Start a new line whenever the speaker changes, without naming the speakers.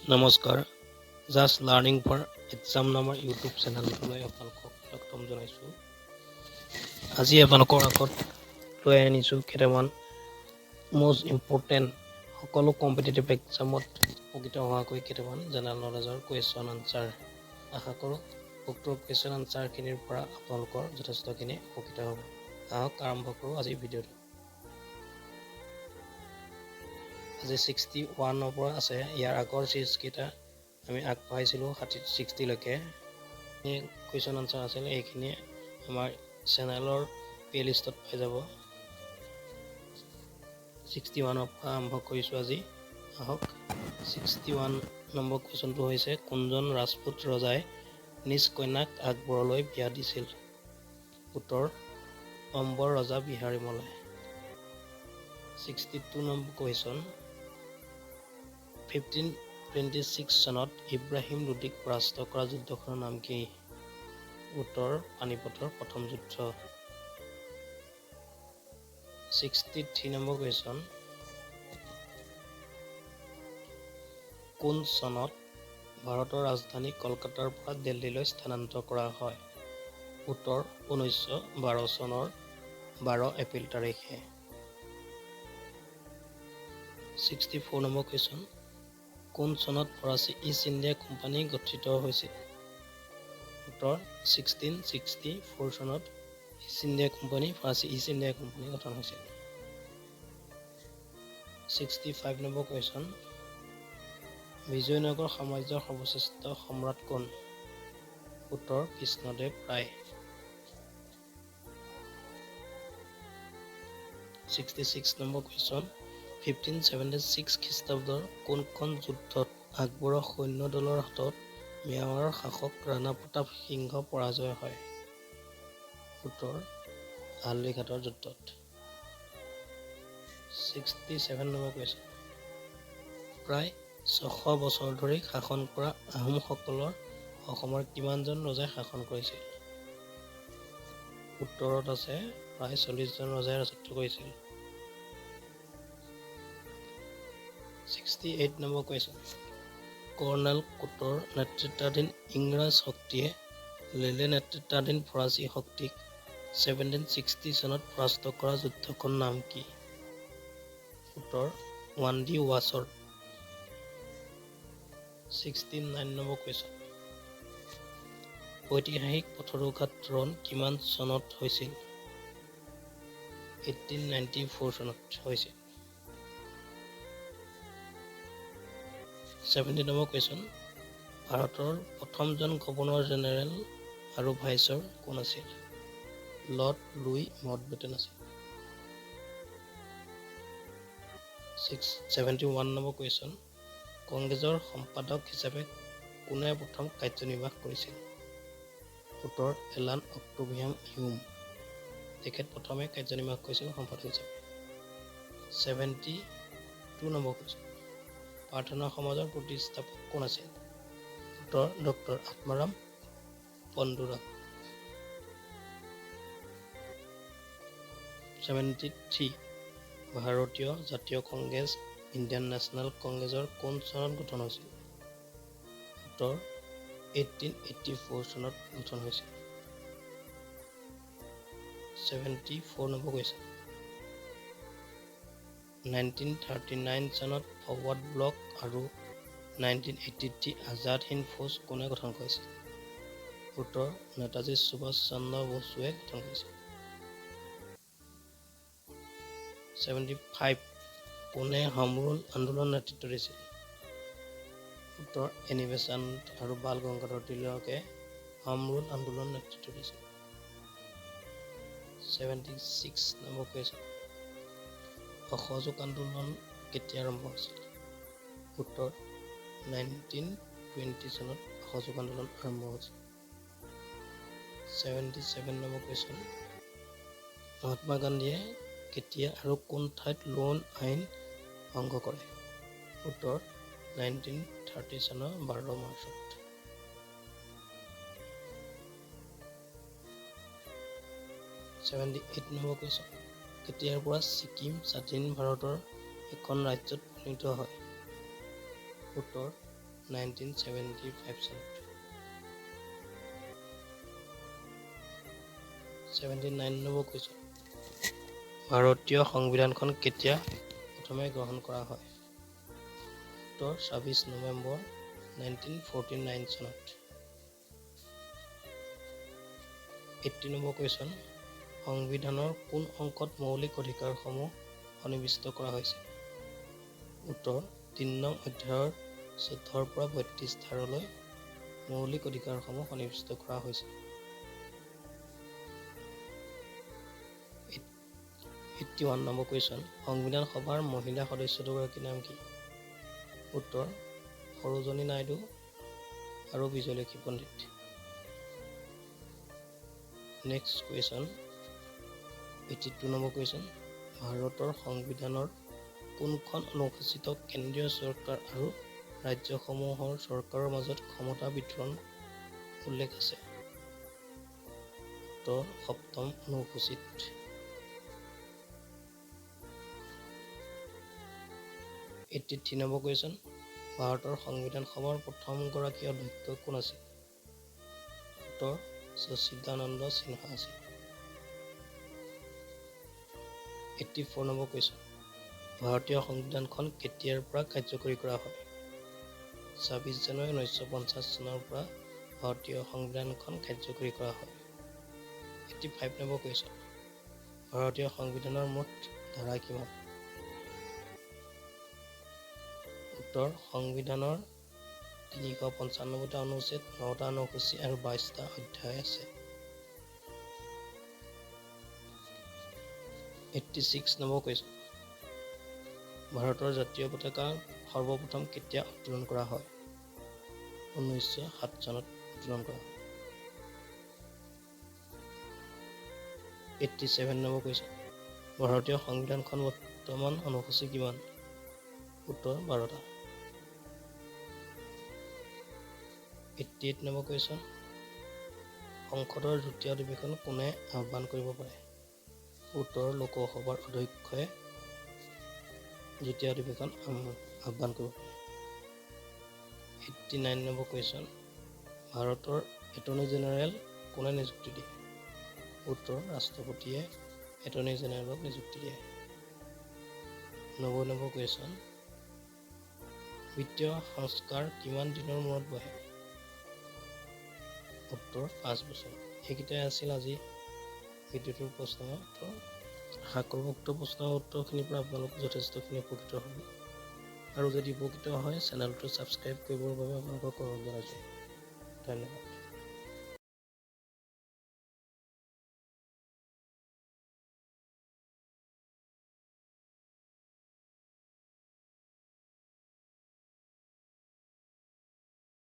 নমস্কাৰ, just learning four exam নামৰ YouTube চেনেলটোলৈ আপোনালোকক স্বাগতম জনাইছোঁ। আজি আপোনালোকৰ আগত লৈ আনিছোঁ কেইটামান মষ্ট ইম্পৰ্টেণ্ট, সকলো কম্পিটিটিভ এক্সামত উপকৃত হোৱাকৈ কেইটামান জেনেৰেল নলেজৰ কুৱেশ্যন আনচাৰ। আশা কৰোঁ উক্ত কুৱেশ্যন আনচাৰখিনিৰ পৰা আপোনালোকৰ যথেষ্টখিনি উপকৃত হ'ব। আহক, আৰম্ভ কৰোঁ আজিৰ ভিডিঅ'টো। আজি 61ৰ পৰা আছে। ইয়াৰ আগৰ চিৰিজকেইটা আমি আগবঢ়াইছিলোঁ 60, 60লৈকে কুৱেশ্যন আনচাৰ আছিল। এইখিনি আমাৰ চেনেলৰ প্লে লিষ্টত পাই যাব। 61ৰ পৰা আৰম্ভ কৰিছোঁ আজি। আহক, 61 নম্বৰ কুৱেশ্যনটো হৈছে, কোনজন ৰাজপুত ৰজাই নিজ কন্যাক আকবৰলৈ বিয়া দিছিল? উত্তৰ, অম্বৰ ৰজা বিহাৰী মলে। 62 নম্বৰ কুৱেশ্যন, 1526 চনত ইব্ৰাহিম লোডিক পৰাস্ত কৰা যুদ্ধখনৰ নাম কি? উত্তৰ, পানিপথৰ প্ৰথম যুদ্ধ। 63 নম্বৰ কুৱেশ্যন, কোন চনত ভাৰতৰ ৰাজধানী কলকাতাৰ পৰা দিল্লীলৈ স্থানান্তৰ কৰা হয়? উত্তৰ, 1912 চনৰ 12 এপ্ৰিল তাৰিখে। 64 নম্বৰ কুৱেশ্যন, কোন চনত ফৰাচী ইষ্ট ইণ্ডিয়া কোম্পানী গঠিত হৈছিল? উত্তৰ, 1664 চনত ইষ্ট ইণ্ডিয়া কোম্পানী, ফৰাচী ইষ্ট ইণ্ডিয়া কোম্পানী গঠন হৈছিল। 65 নম্বৰ কুৱেশ্যন, বিজয়নগৰ সাম্ৰাজ্যৰ সৰ্বশ্ৰেষ্ঠ সম্ৰাট কোন? উত্তৰ, কৃষ্ণদেৱ ৰায়। 66 নম্বৰ কুৱেশ্যন, 1576 খ্ৰীষ্টাব্দৰ কোনখন যুদ্ধত আকবৰৰ সৈন্য দলৰ হাতত মেৱাৰৰ শাসক ৰাণা প্ৰতাপ সিংহ পৰাজয় হয়? উত্তৰ, হালদিঘাটৰ যুদ্ধত। 67 নম্বৰ কুৱেশ্যন, প্ৰায় 600 বছৰ ধৰি শাসন কৰা আহোমসকলৰ অসমৰ কিমানজন ৰজাই শাসন কৰিছিল? উত্তৰত আছে, প্ৰায় 40জন ৰজাই ৰাজত্ব কৰিছিল। 68 নম্বৰ কুৱেশ্যন, কৰ্ণেল কোটৰ নেতৃত্বাধীন ইংৰাজ শক্তিয়ে লেলে নেতৃত্বাধীন ফৰাচী শক্তিক 1760 চনত পৰাস্ত কৰা যুদ্ধখনৰ নাম কি? উত্তৰ, ৱান্দিৱাছৰ। 69 নম্বৰ কুৱেশ্যন, ঐতিহাসিক পথৰুঘাট ৰণ কিমান চনত হৈছিল? 1894 চনত হৈছিল। 70 নম্বৰ কুৱেশ্যন, ভাৰতৰ প্ৰথমজন গভৰ্ণৰ জেনেৰেল আৰু ভাইচৰয় কোন আছিল? লৰ্ড লুই মাউণ্টবেটেন আছিল। 71 নম্বৰ কুৱেশ্যন, কংগ্ৰেছৰ সম্পাদক হিচাপে কোনে প্ৰথম কাৰ্যনিৰ্বাহ কৰিছিল? উত্তৰ, এলান অক্টোভিয়াম হিউম। তেখেত প্ৰথমে কাৰ্যনিৰ্বাহ কৰিছিল সম্পাদক হিচাপে। 72 নম্বৰ কুৱেশ্যন, প্ৰাৰ্থনা সমাজৰ প্ৰতিষ্ঠাপক কোন আছিল? উত্তৰ, ডক্টৰ আত্মাৰাম পণ্ডুৰাং। 73, ভাৰতীয় জাতীয় কংগ্ৰেছ, ইণ্ডিয়ান নেশ্যনেল কংগ্ৰেছৰ কোন চনত গঠন হৈছিল? উত্তৰ, 1884 চনত গঠন হৈছিল। 74 নম্বৰ কুৱেশ্যন, 1939 চনত ফৰৱাৰ্ড ব্লক আৰু 1983 আজাদ হিন্দ ফৌজ কোনে গঠন কৰিছিল? উত্তৰ, নেতাজী সুভাষ চন্দ্ৰ বসুৱে গঠন কৰিছিল। 75, কোনে হোম ৰুল আন্দোলন নেতৃত্ব দিছিল? উত্তৰ, এনি বেছান্ত আৰু বাল গংগাধৰ তিলকে হোম ৰুল আন্দোলন নেতৃত্ব দিছিল। 76 নম্বৰ কুৱেশ্যন, অসহযোগ আন্দোলন কেতিয়া আৰম্ভ হৈছিল? উত্তৰ, 1920 চনত অসহযোগ আন্দোলন আৰম্ভ হৈছিল। 77 নম্বৰ কুৱেশ্যন, মহাত্মা গান্ধীয়ে কেতিয়া আৰু কোন ঠাইত লোন আইন ভংগ কৰে? উত্তৰ, 1930 চনৰ 12 মাৰ্চত। 78 নম্বৰ কুৱেশ্যন, কেতিয়াৰ পৰা ছিকিম স্বাধীন ভাৰতৰ এখন ৰাজ্যত পৰিণত হয়? উত্তৰ, 1975 চনত। 79 নম্বৰ কুৱেশ্যন, ভাৰতীয় সংবিধানখন কেতিয়া প্ৰথমে গ্ৰহণ কৰা হয়? উত্তৰ, 26 নৱেম্বৰ 1949 চনত। 80 নম্বৰ কুৱেশ্যন, সংবিধানৰ কোন অংশত মৌলিক অধিকাৰসমূহ সন্নিৱিষ্ট কৰা হৈছে? উত্তৰ, 3 নং অধ্যায়ৰ 14ৰ পৰা 32 ধাৰালৈ মৌলিক অধিকাৰসমূহ সন্নিৱিষ্ট কৰা হৈছে। 81 নম্বৰ কুৱেশ্যন, সংবিধান সভাৰ মহিলা সদস্য দুগৰাকীৰ নাম কি? উত্তৰ, সৰোজিনী নাইডু আৰু Vijayalakshmi Pandit. Next question, 82 number question, ভাৰতৰ সংবিধানৰ কোনখন অনুসূচীত কেন্দ্ৰীয় চৰকাৰ আৰু ৰাজ্যসমূহৰ চৰকাৰৰ মাজত ক্ষমতা বিতৰণ উল্লেখ আছে? উত্তৰ, সপ্তম অনুসূচীত। 83 নম্বৰ কুৱেশ্যন, ভাৰতৰ সংবিধান সভাৰ প্ৰথমগৰাকী অধ্যক্ষ কোন আছিল? উত্তৰ, সচ্চিদানন্দ সিনহা আছিল। 84 নম্বৰ কুৱেশ্যন, ভাৰতীয় সংবিধানখন কেতিয়াৰ পৰা কাৰ্যকৰী কৰা হয়? 26 জানুৱাৰী 1950 চনৰ পৰা ভাৰতীয় সংবিধানখন কাৰ্যকৰী কৰা হয়। 85 নম্বৰ কুৱেশ্যন, ভাৰতীয় সংবিধানৰ মুঠ ধাৰা কিমান? উত্তৰ, সংবিধানৰ 395টা অনুচ্ছেদ, 9টা অনুসূচী আৰু 22টা অধ্যায় আছে। 86 নম্বৰ কুৱেশ্যন, ভাৰতৰ জাতীয় পতাকা সৰ্বপ্ৰথম কেতিয়া উত্তোলন কৰা হয়? 1907 চনত উত্তোলন কৰা হয়। 87 নম্বৰ কুৱেশ্যন, ভাৰতীয় সংবিধানখন বৰ্তমান অনুসূচী কিমান? উত্তৰ, 12টা। 88 নম্বৰ কুৱেশ্যন, সংসদৰ যুটীয়া অধিৱেশন কোনে আহ্বান কৰিব পাৰে? উত্তৰ, লোকসভাৰ অধ্যক্ষই যুটীয়া অধিৱেশন আহ্বান কৰিব পাৰে। 89 নম্বৰ কুৱেশ্যন, ভাৰতৰ এটৰ্নী জেনেৰেল কোনে নিযুক্তি দিয়ে? উত্তৰ, ৰাষ্ট্ৰপতিয়ে এটৰ্নী জেনেৰেলক নিযুক্তি দিয়ে। 90 নম্বৰ কুৱেশ্যন, বিত্তীয় সংস্কাৰ কিমান দিনৰ মূৰত বহে? উত্তৰ, 5 বছৰ। এইকেইটাই আছিল আজি ভিডিঅ'টোৰ প্ৰশ্নৰ উত্তৰ। আশা কৰোঁ উক্ত প্ৰশ্নৰ উত্তৰখিনিৰ পৰা আপোনালোক যথেষ্টখিনি উপকৃত হ'ব, আৰু যদি উপকৃত হয় চেনেলটো ছাবস্ক্ৰাইব কৰিবৰ বাবে আপোনালোকক অনুৰোধ জনাইছোঁ। ধন্যবাদ।